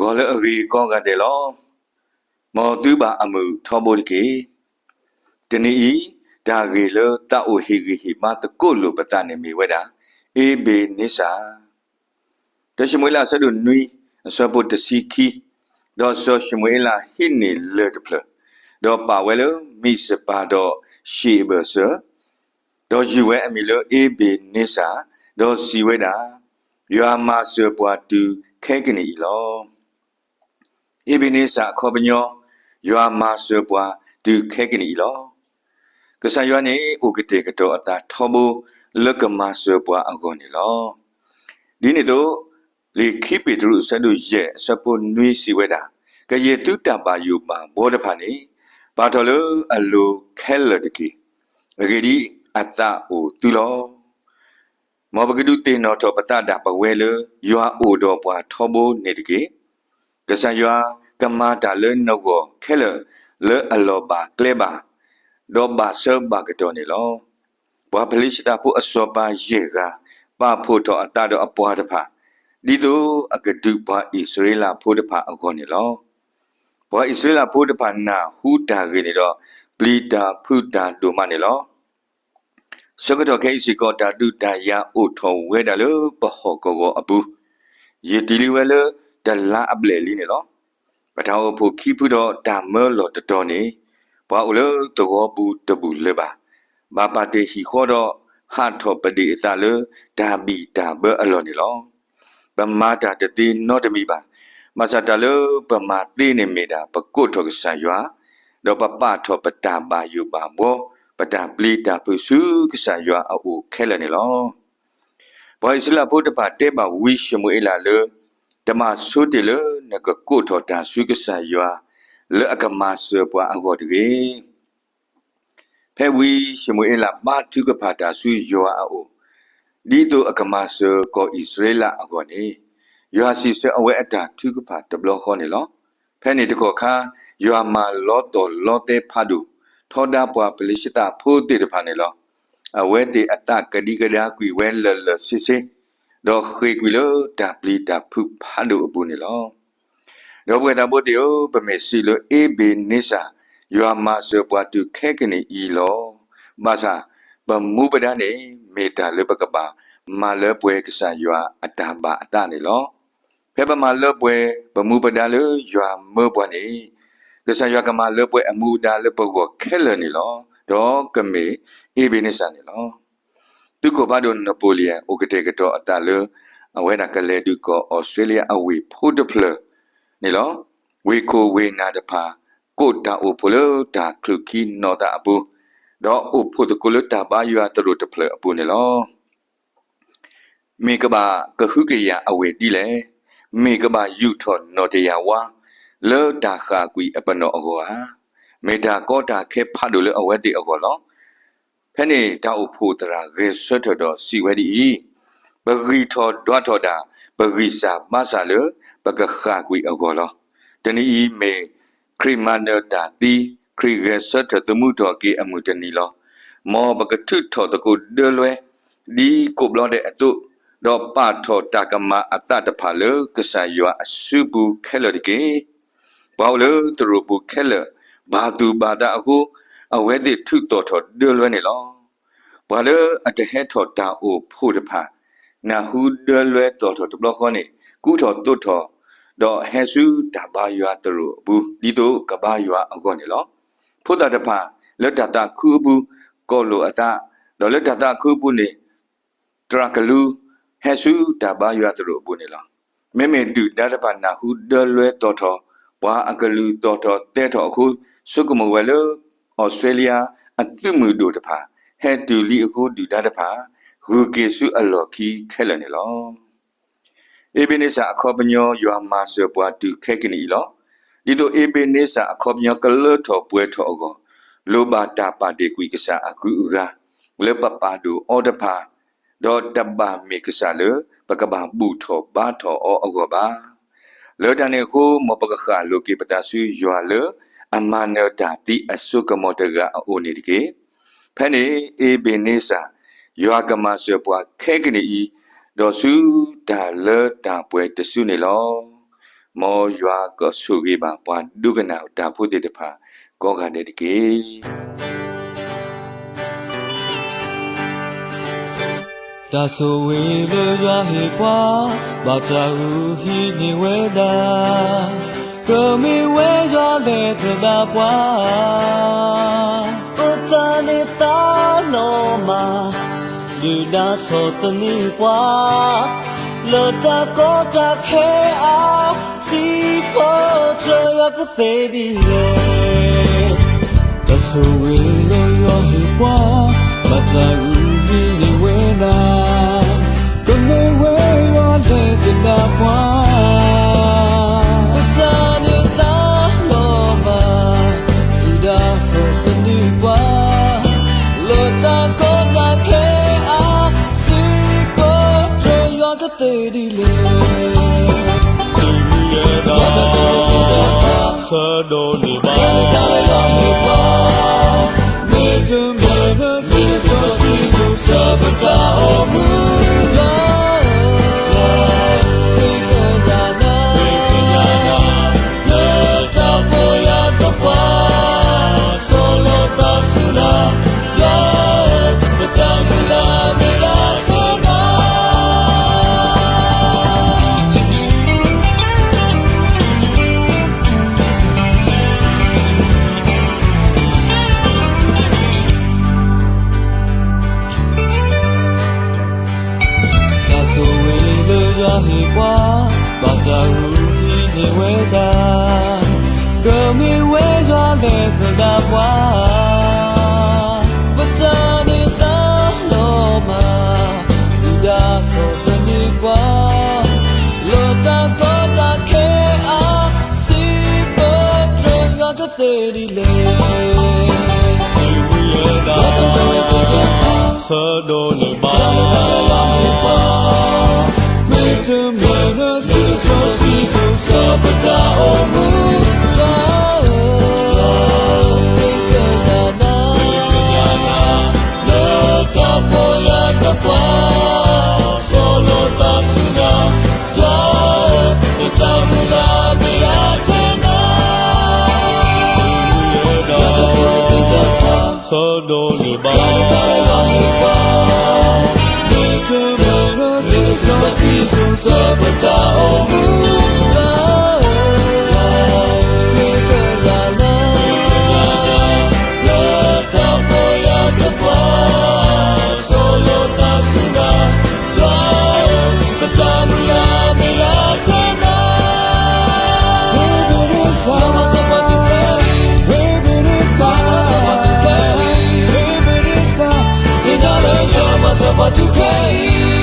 မ်သုဘၣ်အိၣ်လၢအဂ့ၤကိးဂၤဒဲးလီၤ. မ်သုဘၣ်အမုာ်ထီဘိတက့ၢ်. တနံၤအံၤ, တၢ်ဂ့ၢ်လၢသးအိၣ်ဟ့ၣ်ဂံၢ်ဟ့ၣ်ဘါသကိးလိာ်ပသးန့ၣ်မ့ၢ်ဝဲဒၣ် အ့ဘ့ၤနံစၢ်. တၢၡမူၤအ့လး အဆၢဒိၣ်နွံ အဆၢဖိတဆံခံ, ဒီးစီၤၡမူၤအ့လးဟံးန့ၢ်လၢၢ်တဖျၢၣ်, ဒီးပာ်ဝဲလၢမံးစပၤဒီးၡ့ၣ်အဘၢၣ်စၢၤ, ဒီးယုၢ်ဝဲအမံၤလၢအ့ဘ့ၤနံစၢ်, ဒီးစံးဝဲဒၣ်, ယွၤမၤစၢၤပှၤတုၤခဲကနံၣ်အံၤလီၤ. အ့ဘ့ၤနံစၢ်အခီပညီ, ယွၤမၤစၢၤပှၤတုၤခဲကနံၣ်အံၤလီၤ. ကစၢ်ယွၤန့ၣ်အိၣ်ကတဲာ်ကတီၤအသးထီဘိ လၢကမၤစၢၤပှၤအဂီၢ်န့ၣ်လီၤ. ဒ်န့ၣ်အသိး, လံာ်ခံပ့းတရူး အဆၢဒိၣ်ယဲၢ် အဆၢဖိနွံ စံးဝဲဒၣ်, ကယဲၢ်သုတၢ်ဘၣ်ယိၣ်ဘၣ်ဘှီတဖၣ်န့ၣ်, ပာ်ထီၣ်လၢအလိၤခဲလၢာ်တက့ၢ်. အဂ့ၢ်ဒ်အံၤ, အသးအိၣ်သုလီၤ. မ်ပကဒုးသ့ၣ်နီၣ်ထီၣ်ပသးဒၣ်ပဝဲလၢ ယွၤအိၣ်ဒီးပှၤထီဘိန့ၣ်တက့ၢ်. ကစၢ်ယွၤကမၤတၢ်လၢနဂီၢ်ခဲလၢာ် လၢအလီၢ်ဘၣ်ကျဲဘၣ်, ဒီးဘၣ်ဆၢဘၣ်ကတီၢ်န့ၣ်လီၤ. ပှၤဖလံၡသးဖိအစီၤပၤယဲၢ်ဂၤ ပာ်ဖှိၣ်ထီၣ်အသးဒီးအပှၤတဖၣ်, ဒ်သိးအကဒုးပှၤအံၣ်စရ့လးဖိတဖၣ်အဂီၢ်န့ၣ်လီၤ. ပှၤအံၣ်စရ့လးဖိတဖၣ်နၢ်ဟူတၢ်ဂ့ၢ်န့ၣ်ဒီး, ပျံၤတၢ်ဖုးတၢ်ဒိၣ်မးန့ၣ်လီၤ. ဆၢကတီၢ်ခဲအံၤစ့ၢ်ကီး တၢ်ဒုးတၢ်ယၤအိၣ်ထီၣ်ဝဲဒၣ်လၢပဟီၣ်ကဝီၤအပူၤ, ယတံၤလံဝဲလၢတလါအဘျဲၣ်လံန့ၣ်လီၤ. ပတၢ်အိၣ်ဖှိၣ်ခံဖုဒီးတၢ်မၢလီၢ်တတီၤန့ၣ်, ပှၤအိၣ်လၢသဝီပူၤတဘူၣ်လၢၤဘၣ်, ဘၣ်ပာ်တ့ၢ်ဟံၣ်ဃီဒီး ဟးထီၣ်ပဒံးအသးလၢတၢ်ဘံၣ်တၢ်ဘၢအလီၢ်န့ၣ်လီၤ. ပမၤတၢ်တသ့နီတမံၤဘၣ်. ဘၣ်ဆၣ်တၢ်လၢပမၤသ့န့ၣ်မ့ၢ်ဒၣ် ပကိးထီၣ်ကစၢ်ယွၤ, ဒီးပပာ်ထီၣ်ပတၢ်ဘၣ်ယိၣ်ဘၣ်ဘှီ, ပတၢ်ပျံၤတၢ်ဖုးဆူကစၢ်ယွၤအအိၣ်ခဲလၢာ်န့ၣ်လီၤ. ပှၤအံၣ်စရ့လးဖိတဖၣ်တဲဘၣ်ဝံၡမူၤအ့လးလၢ, တဘၣ်ဆိတ့ၢ်လၢနကကိးထီၣ်တၢ်ဆူကစၢ်ယွၤ, လၢအကမၤစၢၤပှၤအဂီၢ်တဂ့ၤ. ဖဲဝံၡမူၤအ့လးဘါထုကဖၣ်တၢ်ဆူယွၤအအိၣ်, ဒ်သိးအကမၤစၢၤကီၢ်အံၣ်စရ့လးအဂီၢ်န့ၣ်, ယွၤစံးဆၢအဝဲအတၢ်ထုကဖၣ်တဘျီဃီန့ၣ်လီၤ. ဖဲန့ၣ်တကီၢ်ခါ, ယွၤမၤလီသီၣ်လီသဲဖးဒိၣ်, ထီဒါပှၤဖလံၡသးဖိသ့ၣ်တဖၣ်န့ၣ်လီၤ. အဝဲသ့ၣ်အသးကဒံကဒါကွံာ်ဝဲလၢာ်လၢာ်ဆ့ဆ့, ဒီးဃ့ၢ်ကွံာ်လၢတၢ်ပျံၤတၢ်ဖုးဖးဒိၣ်အပူၤန့ၣ်လီၤ. ဒီပုၢ်ဝဲၢ်သးဘိသ့ၣ်ဧၢ, ပမ့ၢ်စံးလၢအ့ဘ့ၤနံစၢ်, ယွၤမၤစၢၤပှၤတုၤခဲကနံၣ်အံၤလီၤ. ဘၣ်ဆၣ်, ပမူပဒါန့ၣ် မ့ၢ်တၢ်လၢပကဘၣ်မၤလၢပှဲၤကစၢ်ယွၤအတၢ်ဘၣ်အသးန့ၣ်လီၤ. ဖဲပမၤလၢပှဲၤပမူပဒါလၢယွၤမၢပှၤန့ၣ်, ကစၢ်ယွၤကမၤလၢပှဲၤအမူဒါလၢပဂီၢ်ခဲလၢာ်န့ၣ်လီၤ. ဒီးကမ့ၢ်အ့ဘ့ၤနံစၢ်န့ၣ်လီၤ. သုးခိၣ်ဖးဒိၣ် Napoleon အိၣ်ကတဲာ်ကတီၤအသးလၢ အဝဲဒၣ်ကလဲၤဒုးကီၢ်အီစထြ့လယါအဝ့ၢ်ဖိတဖျၢၣ်န့ၣ်လီၤ. ဝ့ၢ်ခိၣ်ဝ့ၢ်နၢ်တဖၣ် ကိးတၢ်အိၣ်ဖှိၣ်လၢတၢ်ချုးခံနီၢ်သးအပူၤ, ဒီးအိၣ်ဖှိၣ်သကိးလၢတၢ်ဘါယွၤသရိာ်တဖျၢၣ်အပူၤန့ၣ်လီၤ. မ့ၢ်ကဘၣ်ကဟုကယာ်အဝ့ၢ်ဒ်လဲၣ်. မ့ၢ်ကဘၣ်ယူာ်ထီၣ်နီၣ်တယၢ်ဝါ လၢတၢ်ဃၣ်ကွံာ်အပနီၣ်အဂီၢ်ဧါ. မ့ၢ်တၢ်ကီတၢ်ခဲဖးဒိၣ်လၢအဝဲသ့ၣ်အဂီၢ်လီၤ. ဖဲန့ၣ်တၢ်အိၣ်ဖှိၣ်သရၣ်ဂဲၤဆၢထၢၣ်ဒီးစံးဝဲဒ်အံၤ, ပဂံၢ်ထီၣ်ဒွးထီၣ်ဒၣ် ပဂံၢ်စၢ်ဘါစၢ်လၢ ပကဃၣ်ကွံာ်အဂီၢ်လီၤ. တနံၤအံၤမ့ၢ် ခရံာ်မၤနၢၤတၢ်သံ, ခရံာ်ဂဲၤဆၢထၢၣ်သမူထီၣ်က့ၤအမုၢ်တနံၤလီၤ. မ်ပကထုးထီၣ်သကိးဒၢလွဲ ဒ်ကိးဘျီဒဲးအသိး, ဒီးပာ်ထီၣ်တၢ်ကမၤအသးတဖၣ်လၢကစၢ်ယွၤအစုပူၤခဲလၢာ်တက့ၢ်. ပှၤအိၣ်လၢသရိာ်ပူၤခဲလၢာ် ဘၣ်သူၣ်ဘၣ်သးအဃိ, အဝဲသ့ၣ်ထုးသီၣ်ထီၣ်ဒၢလွဲန့ၣ်လီၤ. ပှၤလၢအတဟဲထီၣ်တၢ်အိၣ်ဖှိၣ်တဖၣ် နၢ်ဟူဒၢလွဲသီၣ်ထီၣ်တဘျီဃီန့ၣ် ကူထီၣ်သိးထီၣ်, ဒီးဟဲဆူတၢ်ဘါယွၤသရိာ်အပူၤ ဒ်သိးကဘါယွၤအဂီၢ်န့ၣ်လီၤ. ဖိသၣ်တဖၣ် လၢတၢ်သးခုအပူၤ ကီၢ်လိာ်အသး, ဒီးလၢတၢ်သးခုအပူၤန့ၣ် သရၣ်ကလူး ဟဲဆူတၢ်ဘါယွၤသရိာ်အပူၤန့ၣ်လီၤ. မ့မ့ၢ်ဒုၣ်ဒါတဖၣ်နၢ်ဟူဒၢလွဲသီၣ်ထီၣ်, ပှၤအကလုၢ်သီၣ်ထီၣ်သဲထီၣ်အဃိ, ဆိကမိၣ်ဝဲလၢ အီစထြ့လယါအသုးမုၢ်ဒိၣ်တဖၣ် ဟဲတုၤလံအဃိဒုၣ်ဒါတဖၣ် ဂုၤက့ၤဆူအလီၢ်ခံခဲလၢာ်န့ၣ်လီၤ. အ့ဘ့နစၢ်အခီပညီ ယွၤမၤစၢၤပှၤတုၤခဲကနံၣ်အံၤလီၤ. ဒ်သိးအ့ဘ့နစၢ်အခီပညီကလၢထီၣ်ပှဲၤထီၣ်အဂီၢ်, လိၣ်ဘၣ်တၢ်ပာ်တ့ၢ်ကွံာ်ကစၢ်အဂုၤအဂၤ လၢပပာ်ဒိၣ်အီၤတဖၣ်, ဒီးတဘၣ်မ့ၢ်ကစၢ်လၢပကဘၣ်ဘူၣ်ထီၣ်ဘါထီၣ်အီၤအဂီၢ်ဘၣ်. လၢတၢ်န့ၣ်အဃိ မ်ပကဃၣ်လိာ်က့ၤပသးဆူယွၤလၢအမၤနၢၤတၢ်သံအစိကမီၤတဂၤအအိၣ်န့ၣ်တက့ၢ်. ဖဲန့ၣ်အ့ဘ့နစၢ် ယွၤကမၤစၢၤပှၤခဲကနံၣ်အံၤ, ဒီးဆူတၢ်လၢတၢ်ပှဲၤတစုန့ၣ်လီၤ. မ်ယွၤကဆိၣ်ဂ့ၤဘၣ်ပှၤဒိကနၣ်တၢ်ဖိသ့ၣ်တဖၣ်ကိးဂၤဒဲးတက့ၢ်. တၢ်ဆိၣ်ဂ့ၤလၢယွၤဟ့ၣ်ပှၤ, ဘၣ်တၢ်ဂုာ်ဟံးန့ၢ်ဝဲဒၣ်, ကမ့ၢ်ဝဲယွၤလဲၤသဒၣ်ပှၤ, ပတၢ်န့ၢ်သါလီၤမၢ်, ဒုၣ်ဒါဆီၣ်သနံးပှၤ, လၢတၢ်ကီတၢ်ခဲအါ, စံးဖီတြၢၤယွၤကသ့ဒ်လဲၣ်. တၢ်ဆိၣ်ဂ့ၤလၢယွၤဟ့ၣ်ပှၤ, ဘၣ်တၢ်ဂုာ်ဟံးန့ၢ်ဝဲဒၣ်, ကမ့ၢ်ဝဲယွၤလဲၤသဒၣ်ပှၤ, ပတၢ်န့ၢ်သါလီၤမၢ်, ဒုၣ်ဒါဆီၣ်သနံးပှၤ, လၢတၢ်ကီတၢ်ခဲအါ, စံးဖီတြၢၤယွၤကသ့ဒ်လဲၣ်. တၢ်ဆိၣ်ဂ့ၤလၢယွၤဟ့ၣ်ပှၤ, ဆၢဒိးန့ၢ်ဘၣ်, မ့တမ့ၢ်လၢစံးစီဆှံကစၢ် ပတၢ်အိၣ်မူလၢ သ့ၣ်ကညးနၤ, လၢတၢ်ပီၢ်ယၢ်သပှၢ်, ဆီၣ်လီၤသးဆူနၤ, ယွၤဧၢ, ပတၢ်မုၢ်လၢ်မ့ၢ်ဒၣ်ထဲနၤ. တၢ်ဆိၣ်ဂ့ၤလၢယွၤဟ့ၣ်ပှၤ, ဘၣ်တၢ်ဂုာ်ဟံးန့ၢ်ဝဲဒၣ်, ကမ့ၢ်ဝဲယွၤလဲၤသဒၣ်ပှၤ, ပတၢ်န့ၢ်သါလီၤမၢ်, ဒုၣ်ဒါဆီၣ်သနံးပှၤ, လၢတၢ်ကီတၢ်ခဲအါ, စံးဖီတြၢၤယွၤကသ့ဒ်လဲၣ်. ဆၢဒိးန့ၢ်ဘၣ်, မ့တမ့ၢ်လၢစံးစီဆှံကစၢ် ပတၢ်အိၣ်မူလၢ သ့ၣ်ကညးနၤ, လၢတၢ်ပီၢ်ယၢ်သပှၢ်, ဆီၣ်လီၤသးဆူနၤ, ယွၤဧၢ, ပတၢ်မုၢ်လၢ်မ့ၢ်ဒၣ်ထဲနၤ. ဆၢဒိးန့ၢ်ဘၣ်, မ့တမ့ၢ်လၢစံးစီဆှံကစၢ် ပတၢ်အိၣ်မူလၢ သ့ၣ်ကညးနၤ, လၢတၢ်ပီၢ်ယၢ်သပှၢ်, ဆီၣ်လီၤသးဆူနၤ, ယွၤဧၢ, ပတၢ်မုၢ်လၢ်မ့ၢ်ဒၣ်ထဲနၤ. မၤစၢၤပှၤထူခဲအံၤ, မၤစၢၤပှၤထူခဲအံၤ, သ့ၣ်ညါလၢယွၤမၤစၢၤပှၤထူခဲအံၤ.